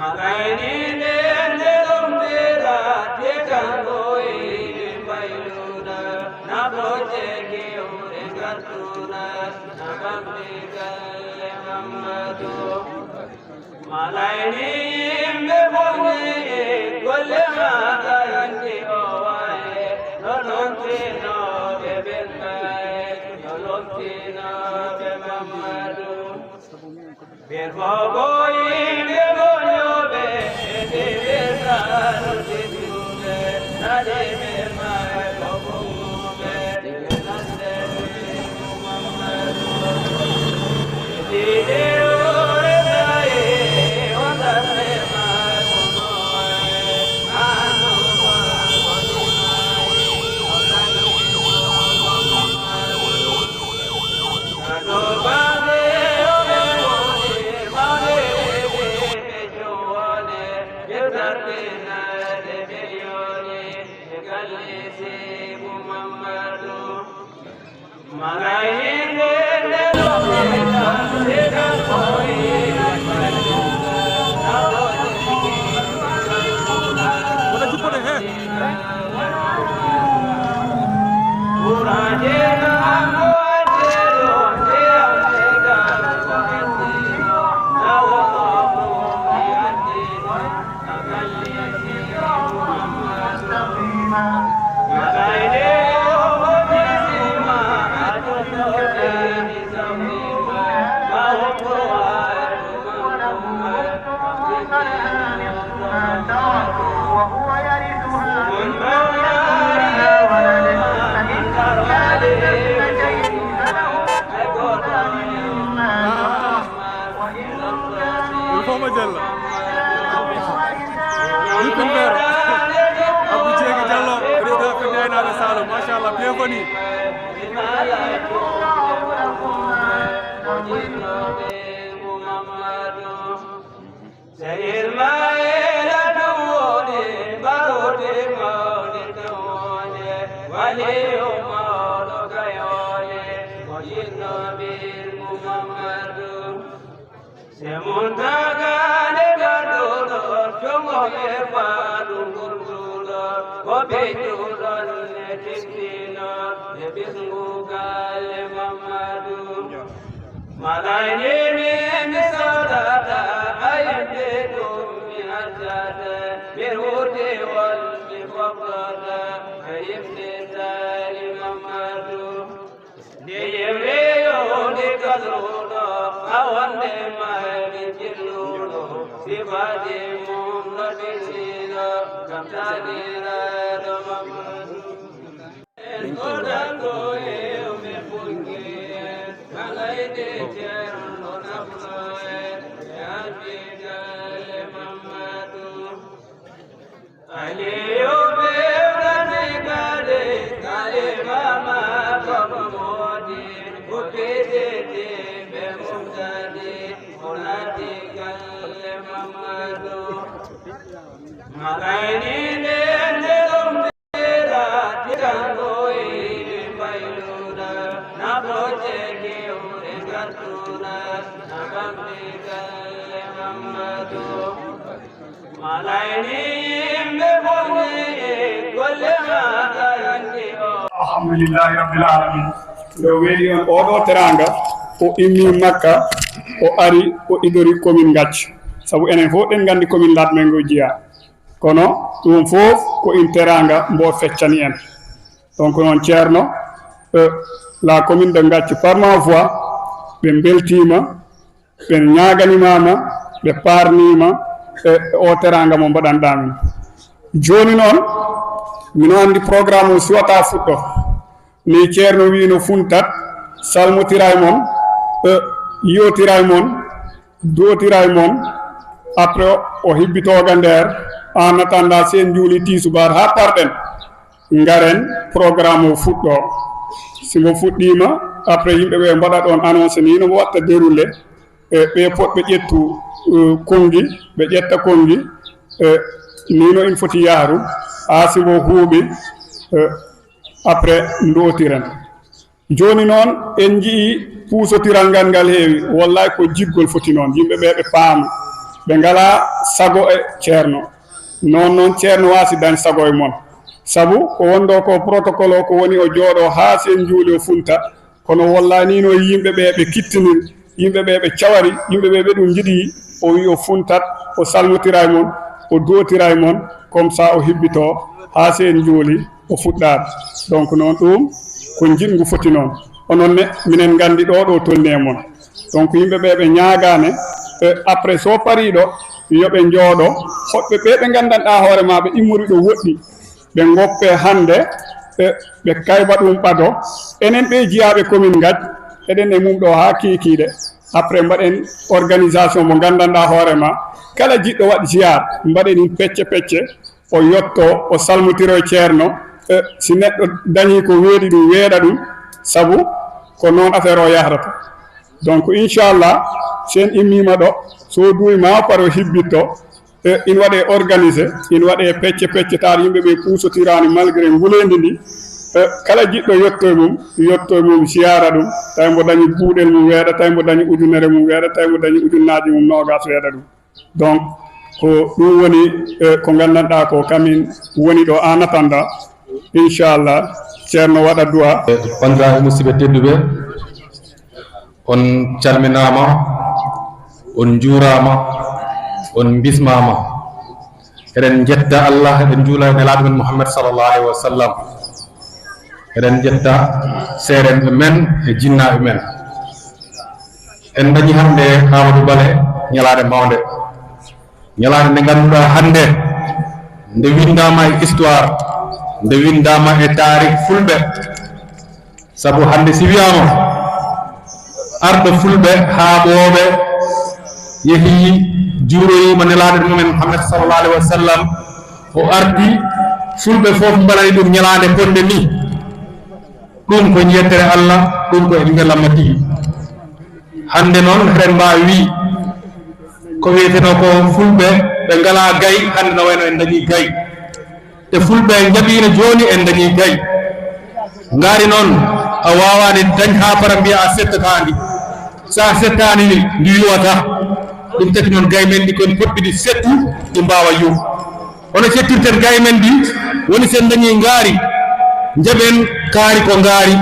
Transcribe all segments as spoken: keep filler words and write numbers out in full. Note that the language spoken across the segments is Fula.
Makayni nde nde ɗum ɓeera te kanko e mbayluda na boje kewre ngartuna na bambi galle Mammadu. Makayni yimɓe boni e golle makayni o waye no lomtinoɓe ɓen kaye no lomtinoɓe Mammadu. Ɓe fof ko yimɓe goñooɓe e ɓe ɓe saaro tedduɓe nade ɓe maay ko ɓuɓɓe ɓe nande ɓe Muhammadu. Ɗiɗi hoore taye o taɓɓe maay ko noye. Maano maay ko noye. Ɗum fof mo Diallo. Ɗum ko feere. Abdou Dieng Diallo, président fedde aynaaɓe Saloum. Machallah, bienvenue. Seydi Ismaila ɗum woni mbarude mawni ɗum woni waliyo mawɗo kayoni ko yinno mbirgu Mammadu. Se Muntaga nde garduɗo, jongo e faandu ngurduɗo, ko ɓeyduɗon e tippino e ɓisngu galle Mammadu. Malayni min mi sodata, a yimɓe ɗum mi accata, mi wuti won mi fokkota, a yimɓe taali Mammadu. Nde yewre yo nde kasruɗo, a wonde maani jilluɗo, sifaji mum no ɗiɗɗiɗo, kam taniraɗo Mammadu. En kodango e o men bonge, kala e nde ceerno nafno en, e alfital e Mammadu. Aliyu ɓe ɓurani kade, kade mama kono moodi, o pesete ɓe mumtani, o naati galle Mammadu. Malayni nde nde ɗum ɓeera, tirango e mbayluda, na boje kewre ngartuna, na bambi galle Mammadu. Malayni yimɓe boni e golle maɗa yandi o. Alhamdulillahi rabbil alamin. Nde o weeli on oɗo teranga, o immi Makka, o ari, o idori commune Ngacci. Sabu enen fof ɗen nganndi commune Latmingo jeyaa. Kono ɗum fof ko in teranga mbo feccani en. Donc noon ceerno, eh, la commune de Ngacci par ma voix, ɓe mbeltiima, ɓe ñaaganimaama, ɓe paarniima e o teraanga mo mbaɗanɗaa min. Jooni noon, mino anndi programme o siwata fuɗɗo. Ni ceerno wiino funtat, salmotira e mon, e yiyotira e mon, duwotira e mon. Après o hibbitooga nder, en attendant si en njuuli tiisubaar haa parɗen. ngaren, programme o fuɗɗo. Si ngo fuɗɗiima, après yimɓe ɓe mbaɗa ɗon annoncé ni no mo watta déroulé. E ɓe pot ɓe ƴettu, eh, konngi, ɓe ƴetta konngi, eh, ni no in foti yahru, haa si ngo huuɓi, eh, après ndotiren. Jooni noon, en nji'i puusotiral ngal ngal heewi. Wallahi ko jiggol foti noon. Yimɓe ɓe ɓe paama. Ɓe ngalaa sago e ceerno. Noon noon ceerno waasi dañ sago e mon. Sabu ko wonɗo ko protocole o ko woni o jooɗo haa si en njuuli o funta. Kono wallahi ni no yimɓe ɓe ɓe kittiniri. Yimɓe ɓe ɓe cawari. Yimɓe ɓe ɓe ɗum njiɗi. O wi o funtat, o salmotira e mon, o duwotira e mon. Comme ça o hibbito haa si en njuuli. O fuɗɗaade. Donc noon ɗum ko njiɗngu foti noon. Onon ne, minen nganndi ɗo, ɗo tolni e mon. Donc yimɓe ɓe ɓe ñaagaane, e après so pariɗo, yo ɓe njooɗo, hoɗɓe ɓe ɓe nganndanɗaa hoore ma, ɓe immori ɗo woɗɗi, ɓe ngoppe hannde, e ɓe kayba ɗum ɓado. Enen ɓe jiyaaɓe commune Ngathie, eɗen e mum ɗo haa kiikiiɗe. Après mbaɗen organisation mo nganndanɗaa hoore ma, kala jiɗɗo waɗ ziyaar, mbaɗen in pecce pecce, o yotto, o salmotiro e ceerno. E, si neɗɗo dañi ko weeɗi ɗum, weeɗa ɗum, sabu ko noon affaire o yahrata. Donc, inchallah, si en immiima ɗo, so duuy ma par o hibbitto, e, in waɗe organisé, in waɗe pecce pecce, taar yimɓe ɓe puusotiraani malgré nguleendi ndi. E, kala jiɗɗo yotto e mum, yotto e mum, siyaara ɗum, tawi mbo dañi buuɗel mum weeɗa, tawi mbo dañi ujunere mum weeɗa, tawi mbo dañi ujunnaaji mum noogas weeɗa ɗum. Donc, ko ɗum woni, e, ko nganndanɗaa ko kamin woni ɗo en attendant. Inchallah, ceerno waɗa du'a. Banndiraaɓe musidɓe tedduɓe, on calminaama, on njuuraama, on mbismaama. Eɗen njetta Allah, eɗen njuula e Nelaaɗo men Muhammad sallallahu alaihi wasallam. Eɗen njetta seerenɓe men e jinnaaɓe men. En dañi hannde Amadou Bale ñalaande mawnde. Ñalaande nde ngannduɗaa hannde, nde winndaama e histoire, nde winndaama e taarikh fulɓe. Sabu hannde si wiyaama arɗo fulɓe haa ɓooɓe yehi juuroyiima Nelaaɗo mumen Muhammad sallallahu alaihi wasallam, o arti, fulɓe fof mbaɗani ɗum ñalaande bonde ni. Ɗum ko yettere Allah, ɗum ko en mbelamma tigi. Hannde noon, eɗen mbaawi wii, ko wiyetenoo ko fulɓe ɓe ngalaa gay, hannde no wayno en dañii gay. Te fulɓe njaɓiino jooni en dañii gay. Ngaari noon, a waawaani dañ haa para mbiya a settataandi. So a settaani ndi yuwata. Ɗum taki noon gay men ɗi kon potɗi ɗi settu, ɗi mbaawa yuw. Hono cettirten gay men ɗi, woni sen dañii ngaari, njaɓen kaari ko ngaari,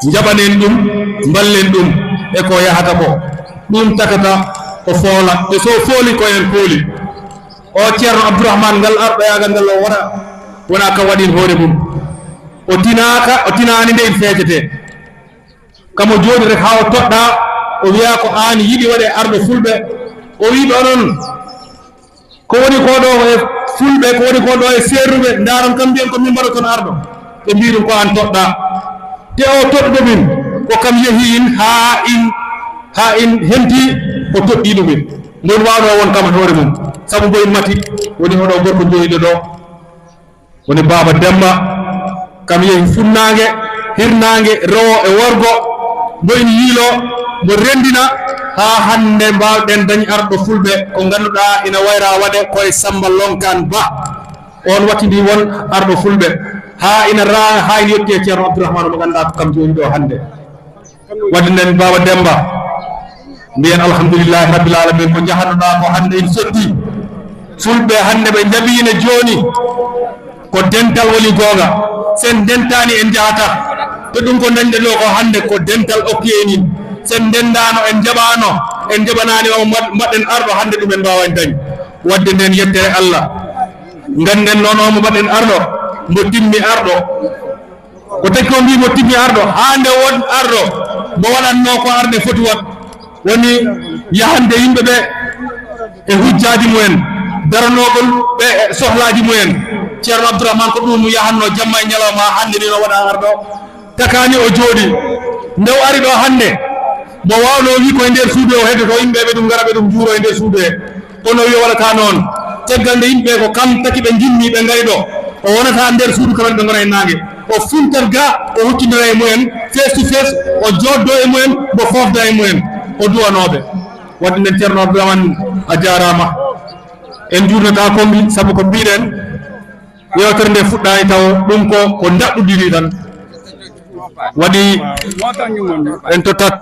njaɓanen ɗum, mballen ɗum e ko yahata ko. Ɗum takata ko foola, e so fooli ko en pooli. O Ceerno Abdourahmane ngal arɗoyaagal ngal o wona, wona kam waɗi hoore mum. O tinaaka, o tinaani nde en feejete. Kamo jooɗi rek haa o toɗɗa, o wiya ko aan yiɗi waɗe arɗo fulɓe. O wi ɓe onon, ko woni ko ɗo e fulɓe, ko woni ko ɗo e seerruɓe, ndaaron kam mbiyen ko min mbaɗoton arɗo. Ɓe mbi ɗum ko aan toɗɗa. Te o toɗɗuɗo min, ko kam yehi in haa in, haa in henti o toɗɗi ɗum in. Mon waawno won kam hoore mum. Sabu mbo in mati, woni oɗo gorko jooɗiɗo ɗo. Woni Baaba Demba, kam yehi funnaange, hirnaange, rewo e worgo, mbo ina yiiloo, mbo renndina, haa hannde mbaawɗen dañ arɗo fulɓe, ko ngannduɗaa ina wayra waɗe koye Sammba Lonkaan Ba. Oon wattidi won arɗo fulɓe, haa ina raa-, haa ina yetti e Ceerno Abdourahmane mo ngannduɗaa ko kam jooni ɗo hannde. Wadde nden Baaba Demba, mbiyen alhamdulillahi rabbil alamin, ko njahannoɗaa ko hannde en sotti. Fulɓe hannde ɓe njaɓiino jooni, ko dental woni goonga. Sen dentaani en njahata. Te ɗum ko dañɗen ɗo ko hannde ko dental okki en in. Sen ndendaano en njaɓaano, en njaɓanaani o mbaɗ-, mbaɗɗen arɗo hannde ɗum en mbaawa en dañ. Wadde nden yettere Allah. Ngannden noon o mo mbaɗɗen arɗo, mbo timmi arɗo. Ko taki o mbii mo timmi arɗo, haa nde won arɗo mo waɗatnoo ko arɗe foti waɗ, woni yahande yimɓe ɓe e hujjaaji mumen, daranoogol ɓe e sohlaaji mumen. Ceerno Abdourahmane ko ɗum yahatnoo jamma e ñalawma, haa hannde ni no waɗa arɗo, takaani o jooɗi. Nde o ari ɗo hannde, mo waawnoo wii ko e nder suudu o heddoto yimɓe ɓe ɗum ngara ɓe ɗum njuuro e nder suudu he. Kono yo waɗata noon. Caggal nde yimɓe ko kam taki ɓe njimmi ɓe ngari ɗo. O wonata nder suudu kamɓe ɓe ngona e naange. O funtat ga, o huccindira e mumen, face to face, o jooddoo e mumen, mbo foofda e mumen, o duwanooɓe. Waɗde nden Ceerno Abdourahmane, a jaaraama. En njuurnata kombi, sabu ko mbiɗen, yewtere nde fuɗɗaani taw, ɗum ko, ko ndaɗɗudiri tan. Waɗi en tottat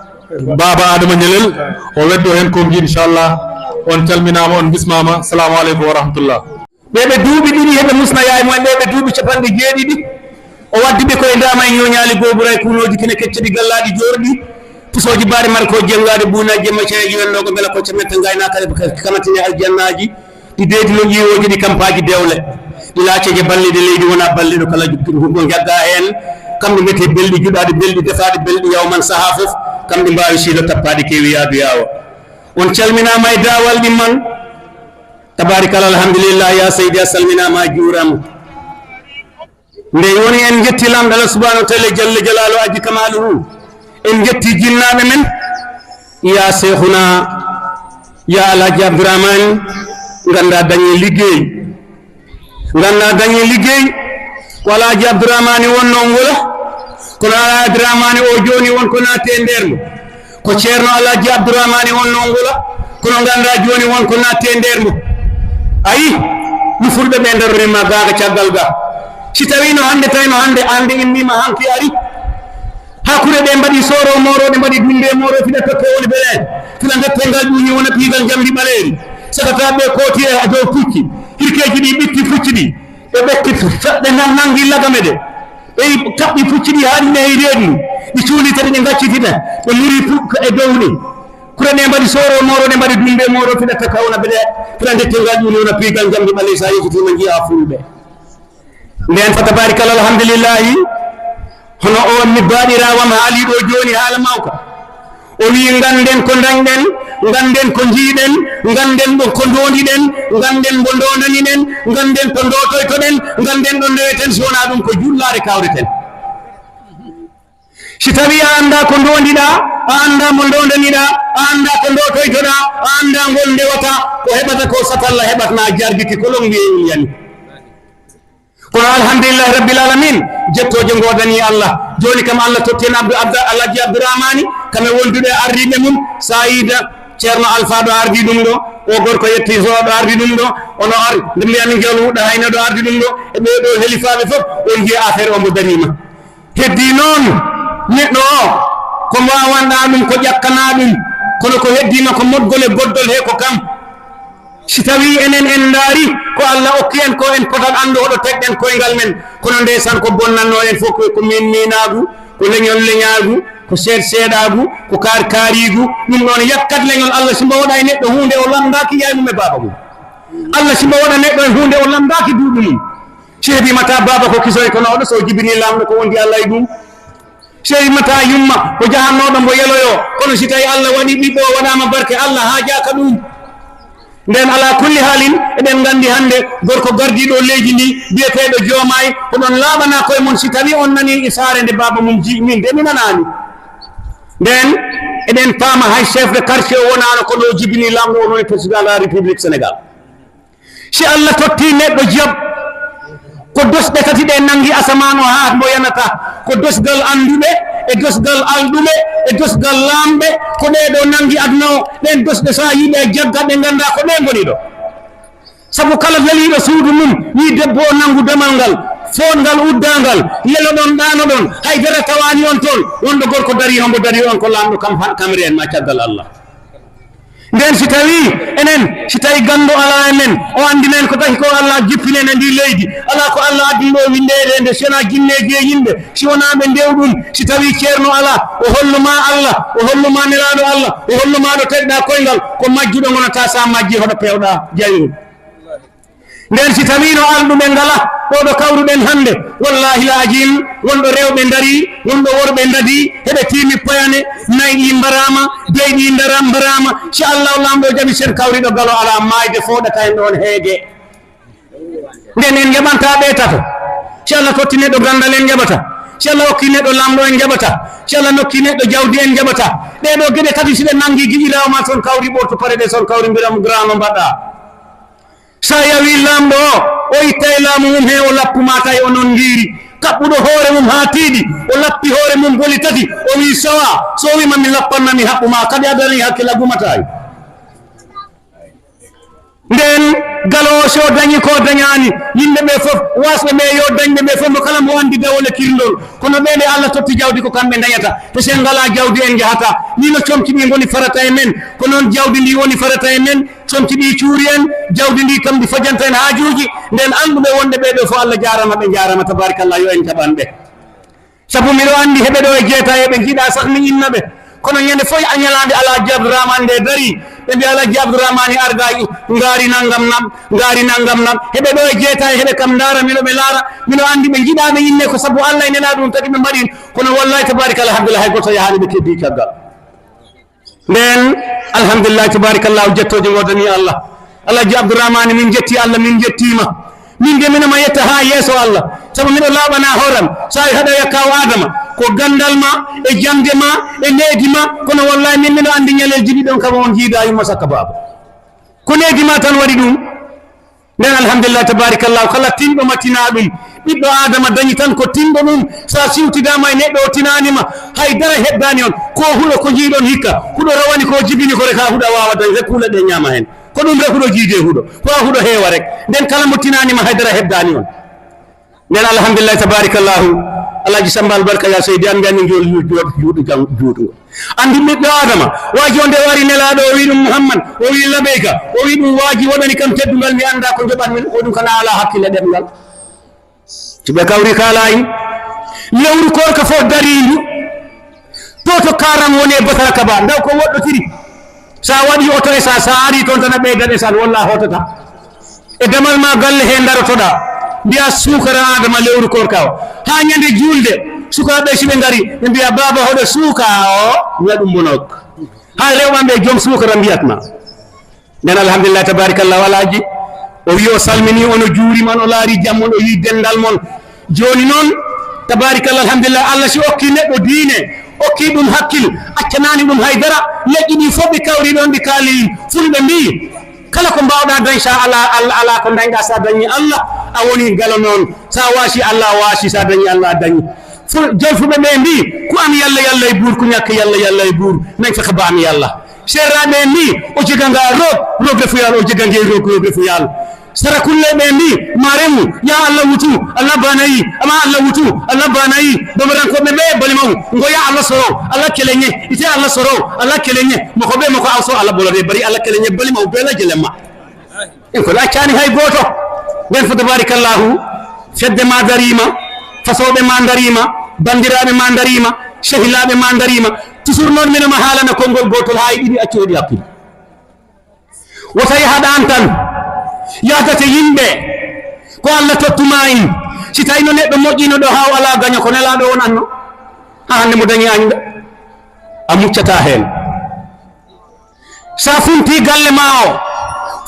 Baaba Adama Ñalel, o weddo heen kombi, inchallah. On calminaama, on mbismaama. Salaamu aleykum wa rahmatullah. Ɓe ɓe duuɓi ɗiɗi heɓe musna yaay mumen, ɓe ɓe duuɓi capanɗe jeeɗiɗi. O waddi ɓe koye ndaama e ñooñaali gooburay kuunooji kene kecce ɗi gallaaɗi joorɗi. Pusooji baari mari ko jenngaade buunaaji jemma ceeji wennoogo mbela ko cementa ngaynaaka kamantini aljannaaji. Ɗi deedi no ƴiwooji ɗi kampaaji dewle. Ɗi laaceeje balliɗe leydi wona balliɗo kala ngu jagga heen. Kamɓe mbiyetee belɗi juɗaaɗi, belɗi defaaɗi, belɗi yawman sahaa fof. Kamɓe mbaawi siilo tappaaɗi keewi yaadu yaawa. On calminaama e daawal ɗimman. Tabaarikalla, alhamdulillah, yaa seydi, a salminaama, a juuraama. Nde woni en njetti Laamɗo Allah subhanahu wa taala jalla jalaaluhu, azza kamaaluhu. En njetti jinnaaɓe men. Yaa Seehuna, yaa Alhaji Abdourahmane, nganndaa dañi liggey. Nganndaa dañi liggey. Ko Alhaji Abdourahmane wonnoo ngula. Kono Alhaji Abdourahmane o jooni won ko naati e nder mo. Ko Ceerno Alhaji Abdourahmane wonnoo ngula, kono nganndaa jooni won ko naatti e nder mo. Ayi, no fulɓe ɓe ndarori ma gaaga caggal ga. Si tawii no hannde, tawi no hannde, hannde immiima hanki ari. Haa kure ɗe mbaɗi sooro mooro, ɗe mbaɗi dumbe mooro, fiɗa tokke woni bele. Fiɗa ndette ngal ƴuuñi wona piigal njamndi ɓaleeri. Sakata ɓe kooti e dow pucci. Hirkeeji ɗi ɓitti pucci ɗi. Ɓe ɓetti fedde nan-, nangi lagame ɗe. Ɓe kaɓɓi pucci ɗi haa ɗi nehi reedu. Ɗi cuuli tati ɗi ngaccitita. Ɓe muri pu-, e dow ɗi. Kure ɗe mbaɗi sooro mooro, ɗe mbaɗi dumbe mooro, fiɗa takawna bele. Fiɗa ndette ngal ƴuuñi wona piigal njamndi ɓaleeri sa yejjitiima njiya fulɓe. Nden fa tabaarikalla, alhamdulillahi, hono on mi baaɗiraawam haali ɗo jooni haala mawka. O wiyi, ngannden ko ndañɗen, ngannden ko njiiɗen, ngannden ɗo ko ndoondiɗen, ngannden mbo ndoondaniɗen, ngannden to ndootoytoɗen, ngannden ɗo ndeweten, si wonaa ɗum ko jullaare kawreten. Si tawii a anndaa ko ndoondiɗaa, a anndaa mo ndoondaniɗaa, a anndaa ko ndootoytoɗaa, a anndaa ngol ndewataa, ko heɓata ko satalla heɓata na jarditi ko longwi e ulyani. Kono alhamdulillahi rabbil alamin, jettooje ngoodanii Allah. Jooni kam Allah totti en Abdou, Abda-, Alhaji Abdourahmani, kam e wonduɓe ardiiɓe mum, Sayida, Ceerno Alfa ɗo ardii ɗum ɗo, o gorko yetti so ɗo ardii ɗum ɗo, ono ar-, nde mbiyanmi ngel wuɗɗa hayna ɗo ardii ɗum ɗo, e ɓee ɗo helifaaɓe fof, on njiya affaire o mbo dariima. Heddii noon, neɗɗo o, ko mbaawanɗaa ɗum, ko ƴakkanaa ɗum, kono ko heddiima ko moɗgol e goddol he ko kam. Si tawii enen en ndaari ko Allah okki en ko, en potat anndu hoɗo tegɗen koyngal men. Kono ndeysaan ko bonnannoo en fof ko, ko miin miinaagu, ko leñol leñaagu, ko seeɗ seeɗaagu, ko kaar kaariigu. Ɗum ɗoon yakkat leñol Allah si mbo waɗa e neɗɗo huunde o lamndaaki yaay mum e baaba mum. Allah si mbo waɗa neɗɗo e huunde o lamndaaki duuɓi mum. Si heɓiima ta baaba ko kisoy kono oɗo so jibinii laamɗo ko wondi Allah e ɗum. Sey mata yumma ko jahannooɗo mbo yeloyo, kono si tawi Allah waɗi ɓiɓɓe o waɗaama barke, Allah haajaaka ɗum. Nden alaa kulli haalin, eɗen nganndi hannde gorko gardiiɗo leydi ndi, biyeteeɗo Joomaay, ko ɗon laaɓanaa koye mon si tawi on nanii e saare nde baaba mum ji, min de mi nanaani. Nden eɗen paama hay chef de quartier o wonaano ko ɗo jibini laamɗo o woni président de la République Sénégal. Si Allah tottii neɗɗo jiyam, ko dosɗe tati ɗe nanngi asamaan o haa mbo yanata, ko dosgal annduɓe e dosgal alɗuɓe e dosgal laamɓe, ko ɗee ɗo nanngi aduna o, ɗeen dosɗe so a yii ɗe jagga ɗe nganndaa ko ɗe ngoni ɗo. Sabu kala daliiɗo suudu mum, yii debbo o nanngu damal ngal, footngal uddangal, leloɗon ɗaanoɗon, hay dara tawaani on toon, wonɗo gorko darii hombo darii on ko laamɗo kam, kam reen ma caggal Allah. Nden si tawii enen, si tawii ganndo alaa e men, o anndina en ko taki ko Allah jippini en e ndii leydi. Alaa ko Allah addani ɗo winndeede nde, si wonaa jinneeji e yimɓe, si wonaa ɓe ndewɗum, si tawii ceerno alaa, o hollu ma Allah, o hollu ma nelaaɗo Allah, o hollu ma ɗo tedɗaa koyngal, ko majjuɗo ngonata, sa majjii hoɗo peewɗaa jayngol. Nden si tawiino alɗuɓe ngala, ɗo ɗo kawruɗen hannde, wallahi la ajim, wonɗo rewɓe ndarii, wonɗo worɓe ndadii, heɓe tiimi payane, nayi ɗi mbaraama, beyi ɗi ndara-, mbaraama, si Allah o laamɗo jaɓi sen kawri ɗo galo alaa maayde fooɗata en ɗoon heege. Nden en njaɓanta ɓe tato. Si Allah totti neɗɗo ganndal en njaɓata. Si Allah hokki neɗɗo laamɗo en njaɓata. Si Allah nokki neɗɗo jawdi en njaɓata. Ɗee ɗo geɗe tati si ɗe nanngi giƴiraawo ma son kawri ɓortu pare ɗe son kawri mbiram grand no mbaɗɗaa. Sa yawi laamɗo o, O ittay laamu mum he o lappu ma tawi o non ngiiri. Kaɓɓuɗo hoore mum haa tiiɗi, o lappi hoore mum boli tati, o wi'i, "Sowa." So o wi'i ma, "Mi lappan ma, mi haɓɓu ma." Kadi a darii hakkil a gumataay. Nden galo o, so dañi ko dañaani, yimɓe ɓe fof, waasɓe ɓe yo dañɓe ɓe fof, mo kala mo anndi dawol e kirndol. Kono ɓe nde Allah totti jawdi ko kamɓe dañata. To sen ngalaa jawdi en njahata. Ni no comci ɗi ngoni farata e men, ko noon jawdi ndi woni farata e men. Comci ɗi cuuri en, jawdi ndi kam ndi fajanta en haajuuji. Nden annduɓe wonde ɓee ɗoo fof Allah jaarama, ɓe njaarama, tabarakallah, yo en jaɓan ɓe. Sabu miɗo anndi heɓe ɗo e jeetaaye ɓe njiɗa sax mi inna ɓe. Kono ñande fof a ñalaande Alhaji Abdourahmane nde darii, ɓe mbiya Alhaji Abdourahmane arda ngaari nanngam nam, ngaari nanngam nam. Heɓe ɗo e jeetaaye heɓe kam ndaara, mino ɓe laara. Mino anndi ɓe njiɗa ɓe inne ko sabu Allah e Nelaaɗo ɗum tagi ɓe mbaɗin. Kono wallahi tabarakallah, alhamdulillah, hay gooto yahaani ɓe keddii caggal. Nden, alhamdulillah, tabarakallah, jettooje ngodanii Allah. Alhaji Abdourahmane, min njetti Allah, min njettiima. Min de mino ma yetta haa yeeso Allah. Sabu miɗo laaɓana hooram. So a haɗa ya kaw Adama, ko ganndal ma, e jaŋde ma, e needi ma, kono wallahi min mino anndi ñalel jiɗi ɗon kam on jiida yumma sakka baaba. Ko needi ma tan waɗi ɗum. Nden alhamdulillah, tabarakallah, kala tinɗo ma tina ɗum. Ɓiɗɗo Adama dañi tan ko tinɗo ɗum. Sa siwtidaama e neɗɗo o tinaani ma, hay dara heddani on. Ko huɗo ko jiiɗon hikka, huɗo rawani ko jibini ko rek ha huɗo waawa dañ rek huɗo ɗe ñaama hen. Ko ɗum rek huɗo jiidi e huɗo. Ko ha huɗo heewa rek. Nden kala mo tinaani ma hay dara heddani on. Nden alhamdulillah, tabarakallahu. Alhaji Samba Albarka ya seydi an mbiyani jool juuɗo jang juuɗo. Anndi ɓiɗɗo Adama, waaji o nde o ari Nelaaɗo, o wi'i ɗum, "Muhammad," o wi'i, "Labeyka," o wi'i ɗum, "Waaji waɗani kam teddungal, mi anndaa ko njoɓatmi, ko ɗum kana alaa hakkille ɗemngal." Si ɓe kawri kaalaayi, lewru koorka fof dariindu, to to kaaram woni e Basara Kaba, ndaw ko woɗɗotiri. Sa waɗi oto essence, sa ari toon tan a ɓeydat essence, walla a hootata. E damal ma galle he ndarotoɗa, mbiya, "Suukara Adama lewru koorka o." Haa ñande juulde, sukaaɓe si ɓe ngari, ɓe mbiya, "Baaba, hoɗo suuka o?" Mbiya, "Ɗum mbonok." Haa rewɓe ɓe, "Joom suukara mbiyat ma." Nden, alhamdulillah, tabarakallah, Alhaji, o wi o salmini, ono juurima, no laari jam mon, o yi denndal mon. Jooni noon, tabarakallah, alhamdulillah, Allah si okki neɗɗo diine, okki ɗum hakkil, accanaani ɗum haydara, leƴƴi ɗi fof ɓe kawri ɗoon, ɓe kaali, fulɓe mbii, kala ko mbaawɗaa dañ, sa alaa Allah, alaa ko dañɗaa, sa dañi Allah, a woni galo noon, sa waasi Allah, a waasi, sa dañi Allah, a dañi. Ful-, jolfuɓe ɓe mbii, ko am Yalla, Yalla e buur, ko ñakka Yalla, Yalla e buur, nañ fexe ba am Yalla. Seeraaɓe mbii, o jega nga Roog, Roog refu Yaal, o jega nge Roog, Roog refu Yaal. Sarakulle ɓe mbii, Maremu, ya Allah wutu, Allah banayi, ama Allah wutu, Allah banayi. Bamarankooɓe ɓe balimaw, ngo ya Allah soro, Allah keleñe, ite Allah soro, Allah keleñe, moko ɓe moko awso, Allah bolode, bari Allah keleñe, balimaw, bela jelemma. En ko accaani hay gooto. Nden fof, tabarakallahu, fedde ma dariima, fasooɓe ma dariima, banndiraaɓe ma dariima, sehilaaɓe ma dariima. Toujours noon, mino ma haalana konngol gootol haa e ɗiɗi, accu heɗi hakkil. Wota yahaɗ aan tan, yahdata yimɓe ko Allah tottuma in. Si tawi no neɗɗo moƴƴino ɗo haa o alaa gaño, ko Nelaaɗo wonatno? Haa hannde mo dañi añɓe, a muccataa heen. Sa funti galle ma o,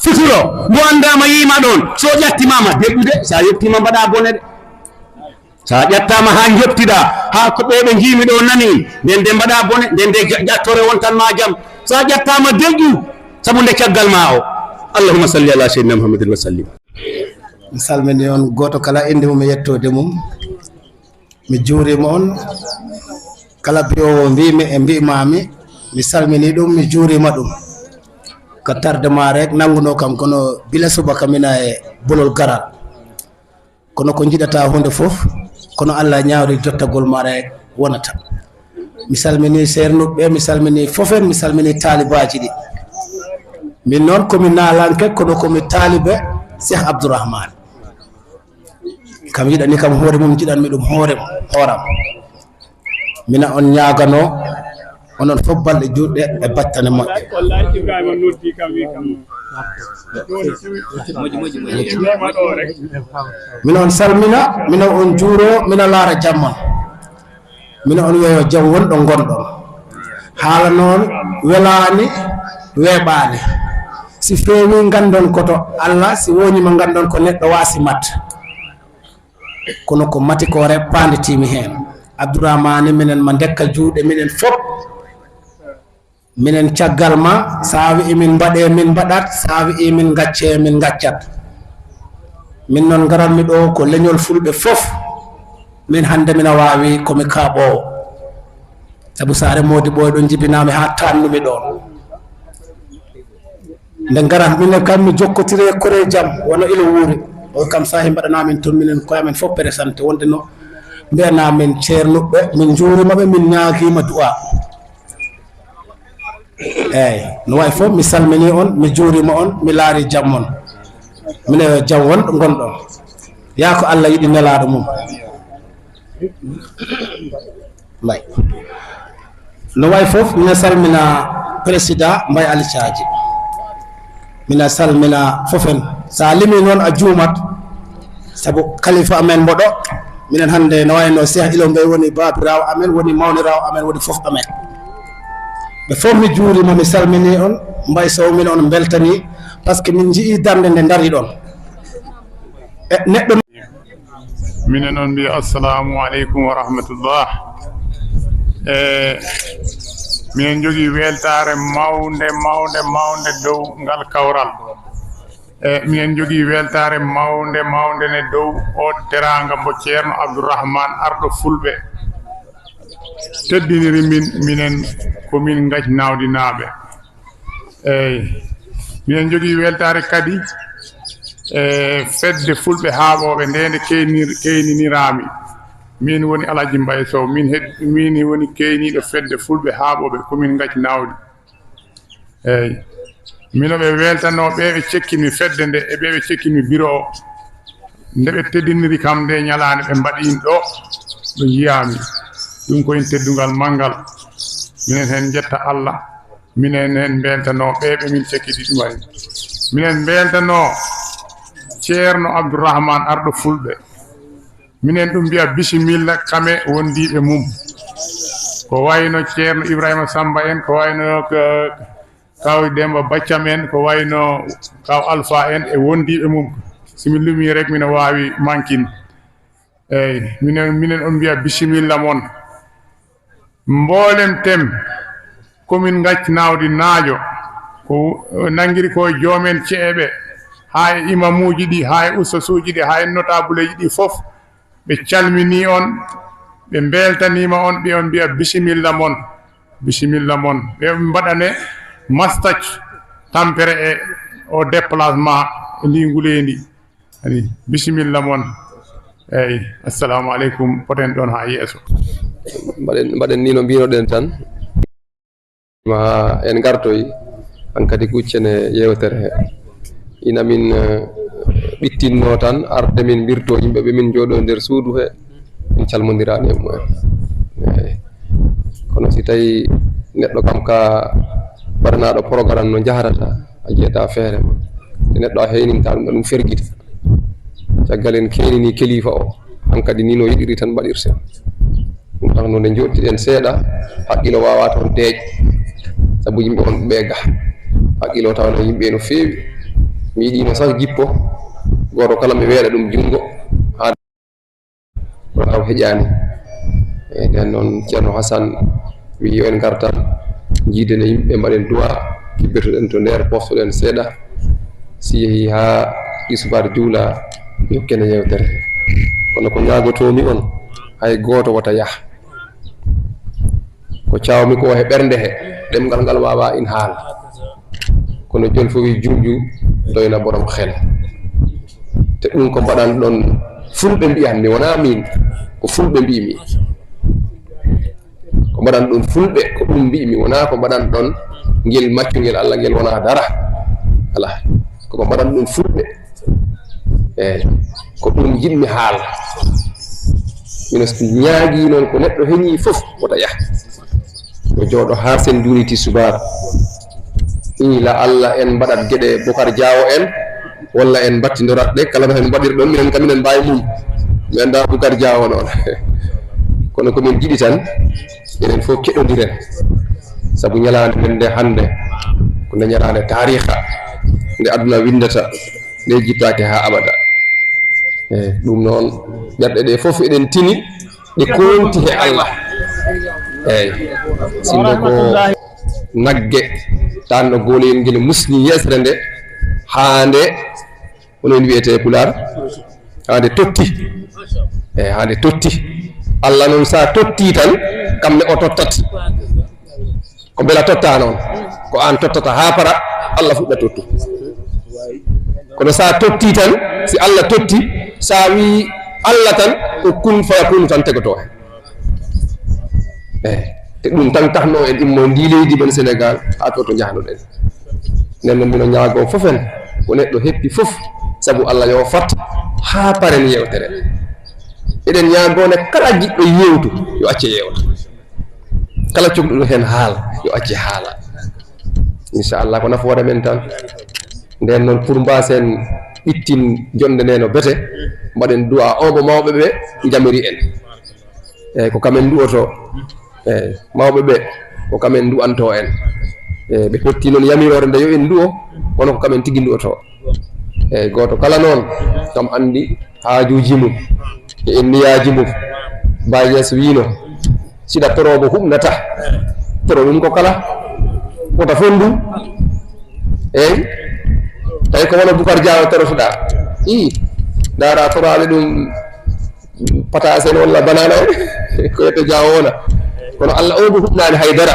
futuro, mo anndaama yiima ɗoon, so ƴattimaama, deƴƴude, sa yettiima mbaɗa bone de. Sa ƴattaama haa njoɓtiɗaa, haa ko ɓe ɓe njiimi ɗo nani, nden de mbaɗa bone, nden de ja-, ƴattore wontan ma jam. Sa ƴattaama deƴƴu, sabu nde caggal ma o. Allahumma salli ala sayyidina Muhammadin wa sallim. Mi salmini on gooto kala innde mum e yettoode mum. Mi juuriima on kala mbi'oowo mbiimi e mbi'maami, mi salminii ɗum, mi juuriima ɗum. Ko tardement rek nanngunoo kam, kono gila subaka mina e bolol garal. Kono ko njiɗata huunde fof, kono Allah ñaawri jottagol ma rek wonata. Mi salminii seernduɓe, mi salminii fof en, mi salminii taalibaaji ɗi. Min noon ko mi naalanke, kono ko mi taalibe Cheikh Abdourahmane. Kam yiɗani kam hoore mum, jiɗanmi ɗum hoore mum, hooram. Mina on ñaaganoo, onon fof balɗe juutɗe e battane moƴƴe. Wallahi, Ibrahima noddi kam, wi kam. Mina on salmina, mina on juuro, mina laara jam mon. Mina on weeyo jam won ɗo ngonɗon. Haala noon welaani, weeɓaani. Si feewi, nganndon ko to Allah, si wooñiima, nganndon ko neɗɗo waasi mat. Kono ko mati ko reɓɓaande tiimi heen. Abdourahmane, minen ma ndekka juuɗe, minen fof. Minen caggal ma, sa wi'i min mbaɗe, min mbaɗat, sa wi'i min ngacce, min ngaccat. Min noon ngaranmi ɗo ko leñol fulɓe fof. Min hannde mina waawi ko mi kaaɓoowo. Sabu saare Moodi Ɓooy ɗo njibinaami haa taannumi ɗoon. Nde ngaran minen kam mi jokkotiri e kore jam wano ilo wuuri. O kam sahi mbaɗanaa min toon minen koye amen fof présenté wonde no mbiyanaa min ceernuɓe, min njuurima ɓe, min ñaagiima du'a. Eeyi, no wayi fof mi salminii on, mi juuriima on, mi laarii jam mon. Mine yo jam won ɗo ngonɗon. Yaa ko Allah yiɗi nelaaɗo mum. Mbay. No wayi fof, mine salmina président Mbay Ali Caaji. Mine salmina fof en. So a limii noon a juumat. Sabu kalifa amen mboɗo, minen hannde no wayno Cheikh Ilo Mbay woni baabiraawo amen, woni mawniraawo amen, woni fof amen. Ɓe fof mi juuriima, mi salminii on, Mbay Sow, min on mbeltanii, par ce que min njiyii darnde nde ndariɗon. E neɗɗo. Minen on mbiya assalamu aleykum wa rahmatullah. E minen njogii weltaare mawnde, mawnde, mawnde dow ngal kawral. E minen njogii weltaare mawnde, mawnde ne dow o teraanga mbo Ceerno Abdourahmane Arɗo Fulɓe teddiniri min, minen ko min Ngac Nawdinaaɓe. Eeyi, minen njogii weltaare kadi e fedde Fulɓe Haaɓooɓe nde nde keynir-, keyniniraami. Min woni Alhaji Mbaye Sow, min hed-, min woni keyniiɗo fedde Fulɓe Haaɓooɓe, ko min Ngac Nawdi. Eeyi. Mino ɓe weltanoo ɓe ɓe cekkimi fedde nde e ɓe ɓe cekkimi biro o. Nde ɓe teddiniri kam nde ñalaande ɓe mbaɗi in ɗo, ɓe njiyaami. Ɗum ko heen teddungal manngal. Minen heen njetta Allah. Minen heen mbeltanoo ɓe ɓe min cekkiti ɗum ari. Minen mbeltanoo Ceerno Abdourahmane Arɗo Fulɓe. Minen ɗum mbiya bisimilla kame wondiiɓe mum. Ko wayno Ceerno Ibrahima Samba en, ko wayno ko Kaw Demba Baccam en, ko wayno Kaw Alpha en e wondiiɓe mum. Si mi lumii rek, mino waawi mankin. Eeyi, minen, minen on mbiya bisimilla mon. Mboolem tem, komin Ngac Nawdi Naajo, ko nanngiri ko e joomen ce'e ɓe, haa e imamuuji ɗi, haa e ustasuuji ɗi, haa e notabuleeji ɗi fof, ɓe calminii on, ɓe mbeltaniima on, ɓe on mbiya bisimilla mon. Bisimilla mon. Ɓe mbaɗane mastac tampere e o déplacement e ndi nguleendi. Ani, bisimilla mon. Eeyi, assalamu aleykum. Poten ɗon haa yeeso. Mbaɗen, mbaɗen ni no mbinoɗen tan. Ma en ngartoy, hankadi kuccen e yeewtere he. Ina min, eh, ɓittinno tan arde min mbirto yimɓe ɓe min njooɗo nder suudu he. Min calmondiraani e mumen. Eeyi. Kono si tawi neɗɗo kam ka waɗanaaɗo programme no njahrata, a jiyata feere ma. Te neɗɗo a heyninta ɗum, ɗum fergita. Caggal en keenini kelifa o, hankadi ni no yiɗiri tan mbaɗirte. Ɗum tan no nde njoɗtiɗen seeɗa, haqqilo wawa toon deeƴ. Sabu yimɓe on ɓe ga. Haqqilo tawa no yimɓe no feewi. Mi yiɗino sah jippo, gooto kala mi weeɗa ɗum junngo. Haa Wala o heƴaani. E nden noon, Ceerno Hasan wi yo en ngar tan, njiiden e yimɓe, mbaɗen du'a, kibbitoɗen to nder, poftoɗen seeɗa. Si yehi haa isubaar juula, yokken e yeewtere. Kono ko ñaagotoomi on, hay gooto wota yah. Ko caawmi ko he ɓernde he, ɗemngal ngal waawaa in haal. Kono jolfowi juuƴu doyna borom xel. Te ɗum ko mbaɗan ɗon fulɓe mbiyan, mi wonaa miin, ko fulɓe mbiimi. Ko mbaɗan ɗon fulɓe, ko ɗum mbiimi, wonaa ko mbaɗan ɗon ngel maccungel Allah ngel wonaa dara. Alaa, ko ko mbaɗan ɗon fulɓe. Eeyi, ko ɗum njiɗmi haala. Mino ñaagii noon ko neɗɗo heñii fof wota yah. Yo jooɗo haa sen juuliti subaara. Ila Allah en mbaɗat geɗe Bokar Jaawo en, walla en mbattindorat ɗe, kala no en mbaɗir ɗon, minen kam minen mbaawi mum. Mi anndaa Bokar Jaawo noon. Kono ko min njiɗi tan, enen fof keɗondiren. Sabu ñalaande men nde hannde, ko nde ñalaande taariika, nde aduna winndata, nde jittaaki haa abada. Eeyi, ɗum noon, ɓerɗe ɗe fof eɗen tini, ɗe koonti he Allah. Eeyi, sinno ko nagge, tan no gooleyel ngel musni yeesere nde, haa nde Hono en wiyete e Pulaar, haa nde totti. Eyi, haa nde totti. Allah noon, so a totti tan, kam ne o tottat. Ko mbela totta noon? Ko aan tottata haa para, Allah fuɗɗa tottu. Kono so a totti tan, si Allah totti, so a wii Allah tan, ko kun fayakunu tan tegotoo heen. Eyi, te ɗum tan tahnoo en immoo ndii leydi men Senegaal haa to, to njahnoɗen. Nden noon, mino ñaagoo fof en, ko neɗɗo heppi fof, sabu Allah yo fat haa paren yeewtere. Eɗen ñaagoo ne, kala jiɗɗo yeewtu, yo acce yeewta. Kala cokluɗo heen haala, yo acce haala. Inchallah, ko nafoore men tan. Nden noon, pour mbaasen ɓittin jonde nde no bete, mbaɗen du'a o mbo mawɓe ɓe njamiri en. Eyi, ko kamen ndu'oto. Eyi, mawɓe ɓe, ko kamen ndu'anto en. Eyi, ɓe totti noon yamiroore nde yo en ndu'o, kono ko kamen tigi ndu'oto. Eyi, gooto kala noon, kam anndi haajuuji mum e inniyaaji mum. Baay Ñas wiino, siɗa toroobo huɓnata, toro ɗum ko kala, wota fonndu. Eyi, tawi ko wano Bukar Jaawo torotoɗaa. Ii, ndaara toraaɓe ɗum pataas en walla banana en, ko wiyete Jaawo wona. Kono Allah o ndu huɓnaani hay dara,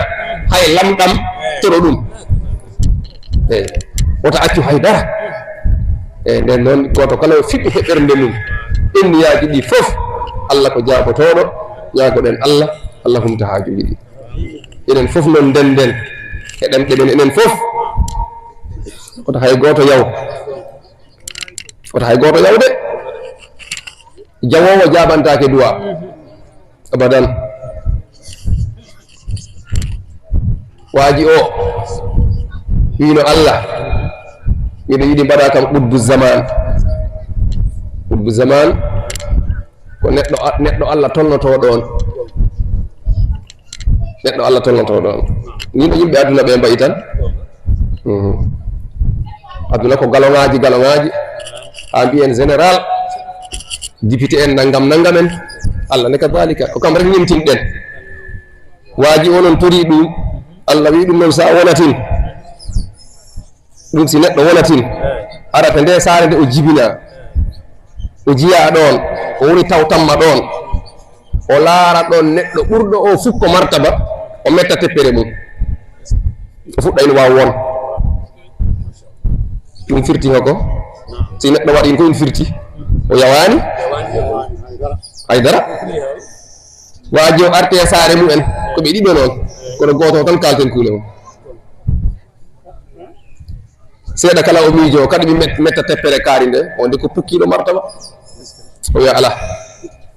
hay lamɗam toro ɗum. Eyi, wota accu hay dara. Eyi, nden noon, gooto kala o fiɓi he ɓernde mum inniyaaji ɗi fof, Allah ko jaabotooɗo, ñaagoɗen Allah, Allah humta haajuuji ɗi. Enen fof noon ndenden, e ɗemɗe men enen fof. Wota hay gooto yaw. Wota hay gooto yaw de. Jawoowo jaabantaake du'a. Abadan. Waaji o wiino Allah, miɗo yiɗi mbaɗa kam qutbu zaman. Qutbu zaman ko neɗɗo, neɗɗo Allah tolnotoo ɗoon. Neɗɗo Allah tolnotoo ɗoon. Nii no yimɓe aduna ɓe mbayi tan. Mhm. Aduna ko galoŋaaji, galoŋaaji. Haa mbiyen général, député en, nanngam, nanngam en. Allah ne ka dalika. Ko kam rek ñemtinɗen. Waaji o noon torii ɗum. Allah wii ɗum noon, so a wonatin. Ɗum si neɗɗo wonatin, arata nde saare nde o jibina, o jiya ɗoon, o woni taw tamma ɗoon, o laara ɗoon neɗɗo ɓurɗo o fukko martaba, o metta teppere mum. O fuɗɗa ina waawi won. Ɗum firti hoko? Si neɗɗo waɗi ko ɗum firti, o yawaani? Hay dara. Waaji o arti e saare mumen, ko ɓe ɗiɗo noon, kono gooto o tan kaalten kuule mum. Seeɗa kala o miijo, kadi mi met-, metta teppere kaari nde, on de ko pukkiiɗo martaba. O wiya, "Alaa,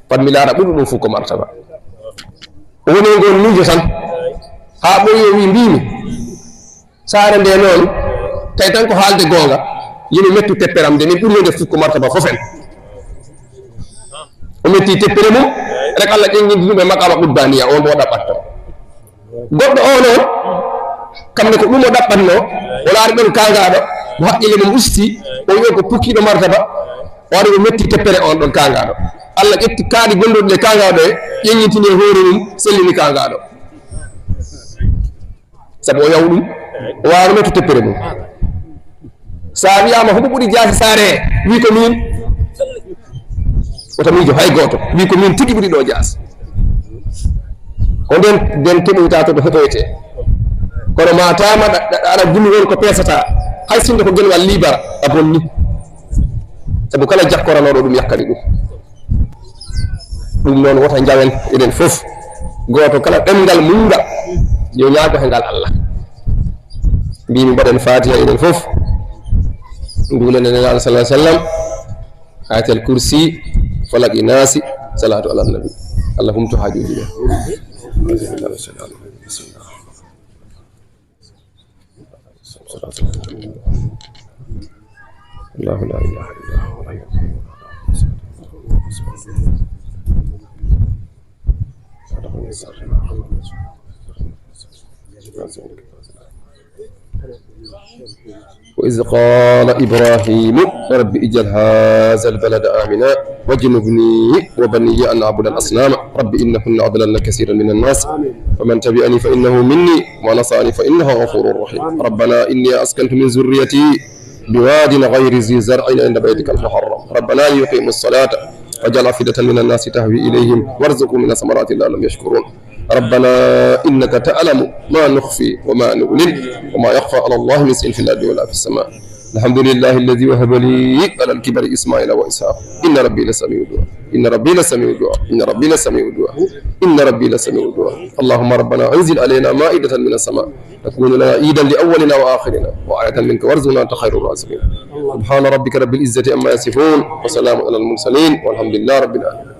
fat mi laara ɓuri ɗum fof ko martaba." O woni e ngoon miijo tan, haa ɓooyi o wii, "Mbiimi, saare nde noon, tawi tan ko haalde goonga, yo mi mettu teppere am nde, min ɓuri wonde fof ko martaba fof en." O metti teppere mum, rek Allah ƴeŋŋinti ɗum e maqaama qutbaaniya, o mbo ɗaɓɓatto. Goɗɗo o noon, kam ne ko ɗum o ɗaɓɓatnoo, o laari ɗoon kaangaaɗo, mo haqqille mum usti, o wi'i ko pukkiiɗo martaba, o ari o metti teppere on ɗoon kaangaaɗo. Allah ƴetti kaaɗi gonduɗi e kaangaaɗo he, ƴeŋŋintini e hoore mum, sellini kaangaaɗo. Sabu o yaw ɗum, o waawa mettu teppere mum. So a wiyaama, "Homo ɓuri jaasi saare he?" Wii, "Ko miin." Wota miijo hay gooto. Wii, "Ko miin tigi ɓuri ɗo jaasi." Ko nden, nden keɓoyta to, to heɓoyte. Kono ma tama ɗa, ɗa, aɗa gumi won ko peesata. Hay sinno ko genwal liibar, a bonni. Sabu kala jakkoranooɗo ɗum yakkani ɗum. Ɗum noon, wota njawen enen fof. Gooto kala ɗemngal mum ngal, yo ñaago he ngal Allah. Mbimi mbaɗen Fatiha enen fof. Nduulen e Nelaaɗo sallallahu alaihi wasallam. Ayatal Kursi, Falaq e Naasi, salaatu ala nabi. Allah humto haajuuji men. الله لا إله إلا هو الحي القيوم. وإذ قال إبراهيم رب اجعل هذا البلد آمنا واجنبني وبني أن نعبد الأصنام. رب إنهن أضللن كثيرا من الناس فمن تبعني فإنه مني ومن عصاني فإنك غفور رحيم. ربنا إني أسكنت من ذريتي بواد غير ذي زرع عند بيتك المحرم، ربنا ليقيموا الصلاة فاجعل أفئدة من الناس تهوي إليهم وارزقهم من الثمرات لعلهم يشكرون. ربنا إنك تعلم ما نخفي وما نعلن وما يخفى على الله من شيء في الأرض ولا في السماء. الحمد لله الذي وهب لي على الكبر إسماعيل وإسحاق إن ربي لسميع الدعاء. إن ربي لسميع الدعاء. إن ربي لسميع الدعاء. إن ربي لسميع الدعاء. اللهم ربنا أنزل علينا مائدة من السماء تكون لنا عيدا لأولنا وآخرنا وآية منك وارزقنا أنت خير الرازقين. سبحان ربك رب العزة عما يصفون وسلام على المرسلين والحمد لله رب العالمين.